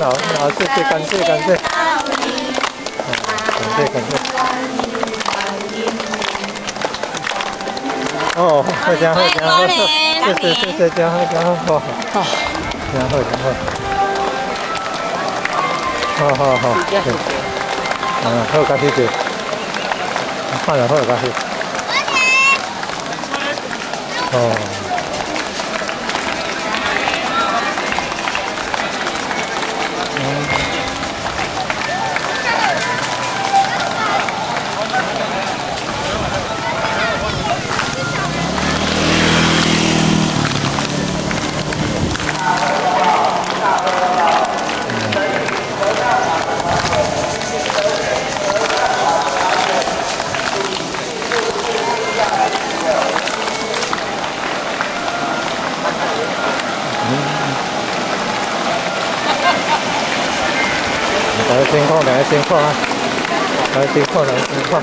好，好，謝謝，感謝，感謝，感謝，感謝。哦，好，真好，真好，謝謝，謝謝，真好，真好，好，真好，真好。好好好，對，嗯，好，感謝謝，看了好，感謝。哦。大家辛苦，大家辛苦啊！大家辛苦，大家辛苦。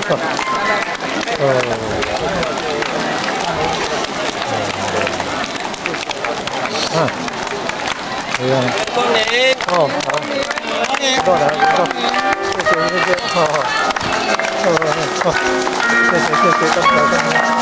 哦。啊。哎呀。光临。哦，好。辛苦了，辛苦。謝謝謝謝，好。哦哦，謝謝謝謝，感謝感謝。